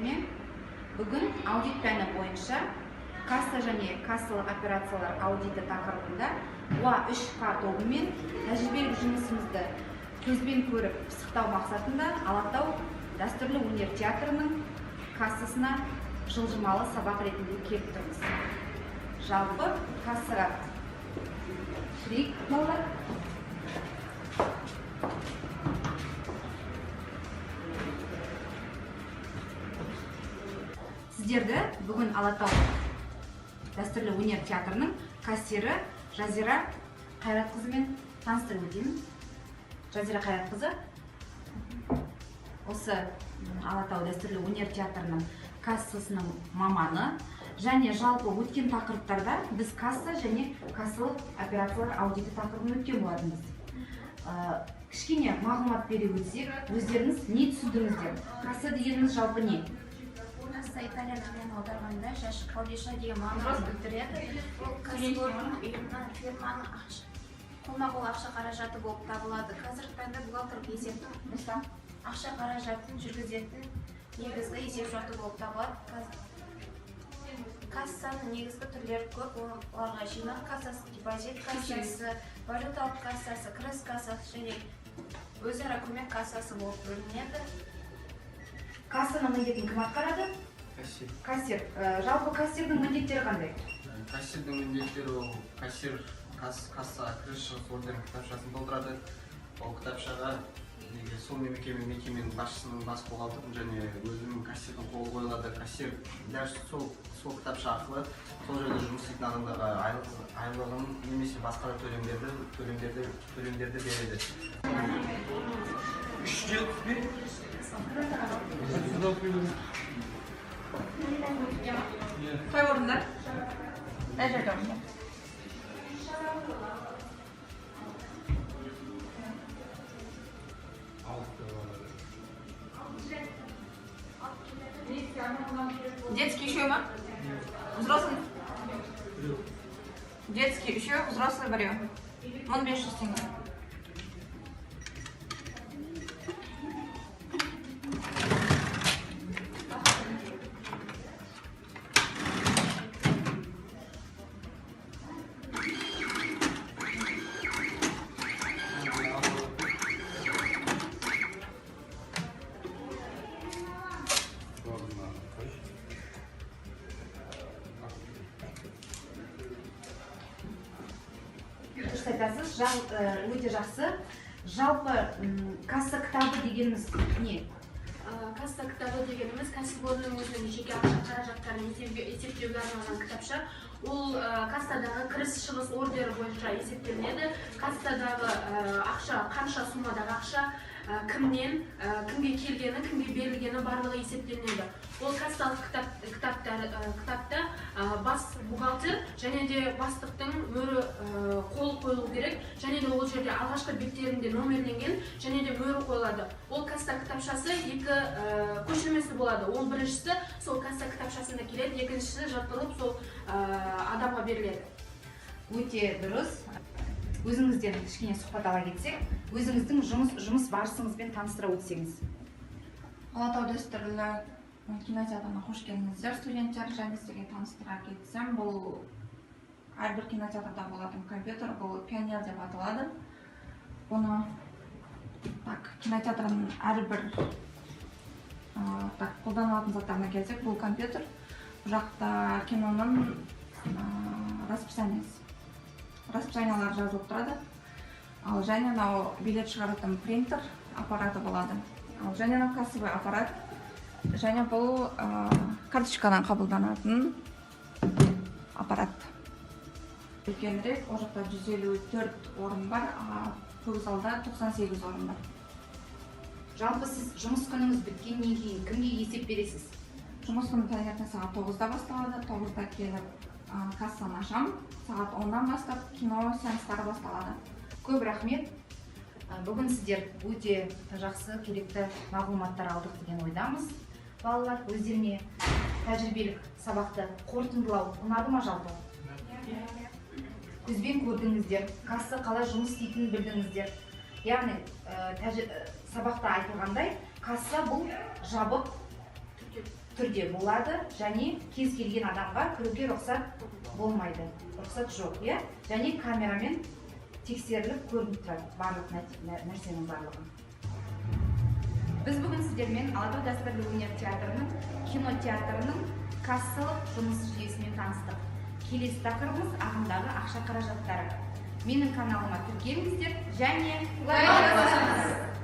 Сәлеметсіздер ме? Бүгін аудит пәні бойынша касса және кассалық операциялар аудиті тақырыбында УА 3К тобымен тәжірибелік жұмысымызды көзбен көріп пысықтау мақсатында Алатау дәстүрлі өнер театрының кассасына жылжымалы сабақ ретінде келіп тұрмыз. Жалпы кассаға кірейік, балалар. Сіздерді бүгін Алатау дәстүрлі өнер театрының кассирі Жазира Қайратқызымен таныстырып өтейін. Жазира Қайратқызы осы Алатау дәстүрлі өнер театрының кассасының маманы және жалпы өткен тақырыптарда біз касса және кассалық операциялар аудиті тақырыбын өткен болатынбыз. Кішкене мағлұмат бере өтсек, өздеріңіз не түсіндіңіздер? Касса дегеніміз жалпы не? Касса итальян тілінен аударғанда жәшік, қаудеша деген мағынаны білдіреді. Ол кәсіпорын, ұйымның, фирманың қолма-қол ақша қаражаты болып табылады. Қазіргі таңда бухгалтерлік есептің ақша қаражатын жүргізетін негізгі есепшоты болып табылады. Кассаның негізгі түрлері көп, оларға жинақ кассасы, депозит кассасы, валюталық кассасы, кіріс кассасы және өзара көмек кассасы болып бөлінеді. Кассаның міндетін кім атқарады? Кассир. Кассир. Жалпы кассирдің міндеттері қандай? Кассирдің міндеттері: ол кассир кассаға кіріс шығыс ордерінің кітапшасын толтырады. Ол кітапшаға неге сол мекеменің басшысының, бас бухгалтердің және өзінің, кассирдің қолы қойылады. Кассир дәл сол кітапша арқылы сол жерде жұмыс істейтін адамдарға айлығын немесе басқа да төлемдерді береді. 371. Қай орында? Мына жерде орында. Детский үшеу ма? Взрослый? Детский үшеу, взрослый біреу. 1500 теңге. Дұрыс айтасыз, өте жақсы. Жалпы касса кітабы дегеніміз не? Касса кітабы дегеніміз кәсіпорынның өзінің жеке ақша қаражаттарын есептеуге арналған кітапша. Ол кассадағы кіріс шығыс ордері бойынша есептелінеді. Кассадағы ақша, қанша суммадағы ақша, кімнен, кімге келгені, кімге берілгені барлығы есептелінеді. Ол кассалық кітапта бас бухгалтер және де бастықтың мөрі, қол қойылу керек, және де ол жерде алғашқы беттерінде номерленген және де мөрі қойылады. Ол касса кітапшасы екі көшірмесі болады. Ол біріншісі сол касса кітапшасында келеді, екіншісі жыртылып сол адамға беріледі. Өте дұрыс. Өзіңізден кішкене сұхбат ала кетсек, өзіңіздің жұмыс барысыңызбен таныстыра өтсеңіз. Алатау дәстүрлі кинотеатрына қош келдіңіздер, студенттер. Және сіздерге таныстыра кетсем, бұл әрбір кинотеатрда болатын компьютер, бұл Пионер деп аталады. Бұны так кинотеатрдың әрбір так қолданылатын заттарына келсек, бұл компьютер. Бұл жақта киноның расписаниесі, расписаниялар жазылып тұрады. Ал және мынау билет шығаратын принтер аппараты болады. Ал және мынау кассовый аппарат. Және бұл карточкадан қабылданатын аппарат. Үлкенірек, ол жақта 154 орын бар, а көк залда 98 орын бар. Жалпы сіз жұмыс күніңіз біткеннен кейін кімге есеп бересіз? Жұмыс күні таңертең сағат 9-да басталады. 9-да келіп, кассаны ашамын. Сағат 10-нан бастап кино сеанстары басталады. Көп рахмет. Бүгін сіздер өте жақсы, керекті мағлұматтар алдық деген ойдамыз. Балалар, өздеріне тәжірибелік сабақты қорытындылау ұнады ма жалпы? Көзбен көрдіңіздер, касса қалай жұмыс істейтінін білдіңіздер. Яғни, сабақта айтылғандай, касса бұл жабық түрде болады және кез келген адамға кіруге рұқсат болмайды, рұқсат жоқ, иә. Және камерамен тексеріліп, көрініп тұрады барлық нәрсенің барлығы. Біз бүгін сіздермен Алатау дәстүрлі өнер театрының кинотеатрының кассалық жұмыс жүйесімен таныстық. Келесі тақырыбымыз – ағымдағы ақша қаражаттары. Менің каналыма тіркеліңіздер және Лайк басыңыз.